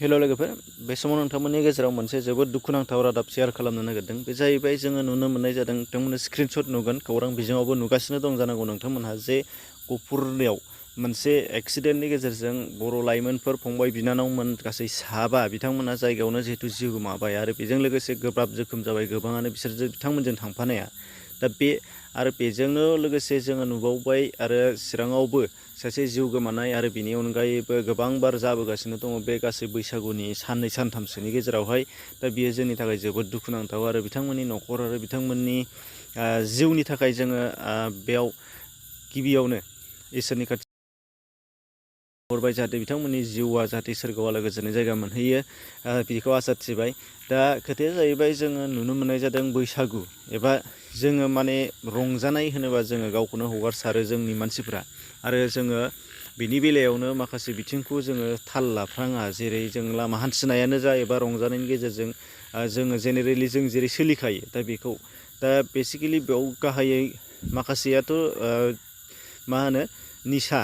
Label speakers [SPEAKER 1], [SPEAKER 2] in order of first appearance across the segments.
[SPEAKER 1] हेल' लोगोफोर बे समाव नोंथांमोननि गेजेराव मोनसे जोबोद दुखुनांथाव रादाब शेयार खालामनो नागिरदों। बे जाहैबाय जोङो नुनो मोननाय जादों, नोंथांमोननो स्क्रिनशट नुगोन, खौरां बिजोङावबो नुगासिनो दं जानांगौ नोंथांमोनहा, जे गफुरनियाव मोनसे एक्सिडेन्टनि गेजेरजों बर' लाइमोनफोर फंबाय बिनानावमोन गासै 7 बिथांमोना जायगायावनो जिहेतु जिउ गोमाबाय आरो बेजों लोगोसे गोब्राब जोखोम जाबाय गोबाङानो बिसोरजों बिथांमोनजों थांफानाया। दा बे आरो बेजोंनो लोगोसे जोङो नुबावबाय आरो चिराङावबो सासे जिउ गोमानाय आरो बिनि अनगायैबो गोबांबार जाबोगासिनो दङ बे गासै बैसागुनि 2 सानथामसोनि गेजेरावहाय। दा बियो जोंनि थाखाय जोबोद दुखुनांथाव आरो बिथांमोननि न'खर आरो बिथांमोननि जिउनि थाखाय जोङो बेयाव गिबियावनो इसोरनि खाथि हरबाय जाहाथे बिथांमोननि जिउआ जाहाथे सोरगोआव आलो गोजोननि जायगा मोनहैयो, बेखौ आसा थिबाय। दा खोथाया जाहैबाय जोङो नुनो मोननाय जादों बैसागु एबा जोङो माने रंजानाय होनोबा जोङो गावखौनो हगारसारो जोंनि मानसिफ्रा, आरो जोङो बिनि बेलायावनो माखासे बिथिंखौ जोङो थाल लाफ्राङा, जेरै जों लामा हान्थिनायानो जा एबा रंजानायनि गेजेरजों जोङो जेनेरेलि जों जेरै सोलिखायो दा बेखौ दा बेसिकेलि बेयाव गाहायै माखासेयाथ' मा होनो निसा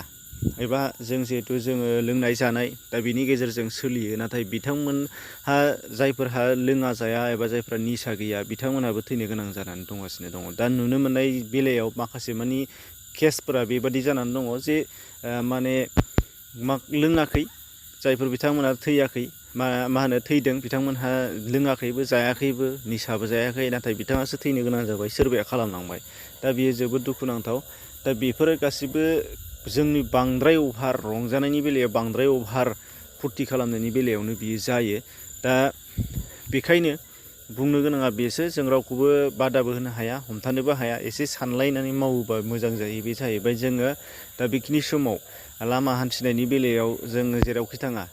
[SPEAKER 1] एबा जों जिहेतु जोङो लोंनाय जानाय दा बिनि गेजेरजों सोलियो, नाथाय बिथांमोनहा जायफोरहा लोङा जाया एबा जायफ्रा निसा गैया बिथांमोनहाबो थैनो गोनां जानानै दंगासिनो दङ। दा नुनो मोननाय बेलायाव माखासे मानि केसफोरा बेबादि जानानै दङ जे माने लोङाखै, जायफोर बिथांमोनहा थैयाखै, मा होनो थैदों बिथांमोनहा लोङाखैबो जायाखैबो निसाबो जायाखै, नाथाय बिथाङासो थैनो गोनां जाबाय, सोरबाया खालामलांबाय। दा बियो जोबोद दुखुनांथाव। दा बेफोरो गासिबो जोंनि बांद्राय अभार रंजानायनि बेलायाव बांद्राय अभार फुरथि खालामनायनि बेलायावनो बियो जायो। दा बेखायनो बुंनो गोनाङा बेसो, जों रावखौबो बादाबो होनो हाया, हमथानोबो हाया, एसे सानलायनानै मावोबा मोजां जायो। बे जाहैबाय जोङो दा बेखिनि समाव लामा हान्थिनायनि बेलायाव जोङो जेरावखि थाङा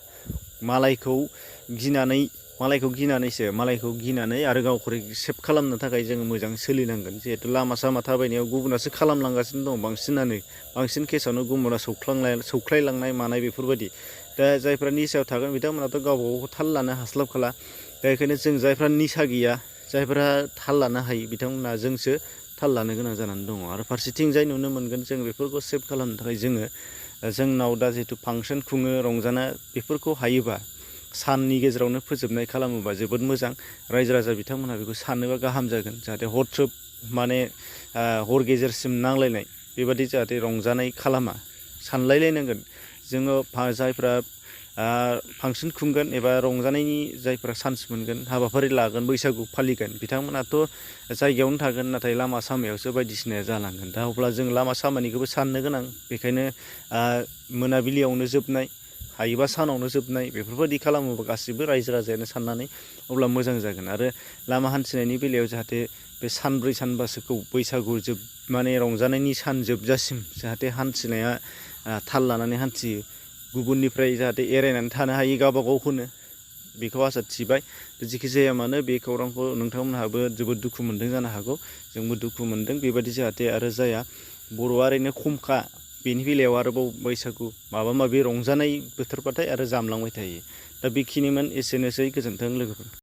[SPEAKER 1] मालायखौ गिनानै आरो गावखौ सेभ खालामनो थाखाय जोङो मोजां सोलिनांगोन। जिहेतु लामा सामा थाबायनायाव गुबुनासो खालामलांगासिनो दं, बांसिन केसावनो गुबुना सौख्लायलांनाय मानाय बेफोरबायदि। दा जायफ्रा निसायाव थागोन बिथांमोनाथ' गावबा गावखौ थाल लानो हास्लाबखाला। दा बेखायनो जों जायफ्रा निसा गैया, जायफ्रा थाल लानो हायो बिथांमोना जोंसो थाल लानो गोनां जानानै दङ। आरो फारसेथिंजाय नुनो मोनगोन जों बेफोरखौ सेभ खालामनो थाखाय जोंनाव दा जिहेतु फांसन खुङो, रंजाना बेफोरखौ हायोबा साननि गेजेरावनो फोजोबनाय खालामोबा जोबोद मोजां। रायजो राजा बिथांमोनहा बेखौ सानोबा गाहाम जागोन, जाहाथे हरथ्रोब माने हर गेजेरसिम नांलायनाय बेबादि जाहाथे रंजानाय खालामा, सानलायलायनांगोन। जोङो जायफ्रा फांसन खुंगोन एबा रंजानायनि जायफ्रा चान्स मोनगोन, हाबाफारि लागोन, बैसागु फालिगोन, बिथांमोनाथ' जायगायावनो थागोन, नाथाय लामा सामायावसो बायदिसिनाया जालांगोन। दा अब्ला जों लामा सामानिखौबो साननो गोनां। बेखायनो मोनाबिलियावनो जोबनाय, हायोबा सानावनो जोबनाय बेफोरबायदि खालामोबा गासिबो रायजो राजायानो साननानै अब्ला मोजां जागोन। आरो लामा हान्थिनायनि बेलायाव जाहाथे बे 3 सानबासोखौ बैसागु माने रंजानायनि सान जोबजासिम जाहाथे हान्थिनाया थाल लानानै हान्थियो, गुबुननिफ्राय जाहाथे एरायनानै थानो हायो गावबा गावखौनो, बेखौ आसा थिबाय। जेखि जाया मानो बे खौरांखौ नोंथांमोनहाबो जोबोद दुखु मोनदों जानो हागौ, जोंबो दुखु मोनदों। बेबायदि जाहाथे आरो जाया, बर'आ ओरैनो खमखा, बेनि बेलायाव आरोबाव बैसागु माबा माबि रंजानाय बोथोरबाथाय आरो जामलांबाय थायो। दा बेखिनिमोन, एसेनोसै, गोजोन्थों लोगोफोर।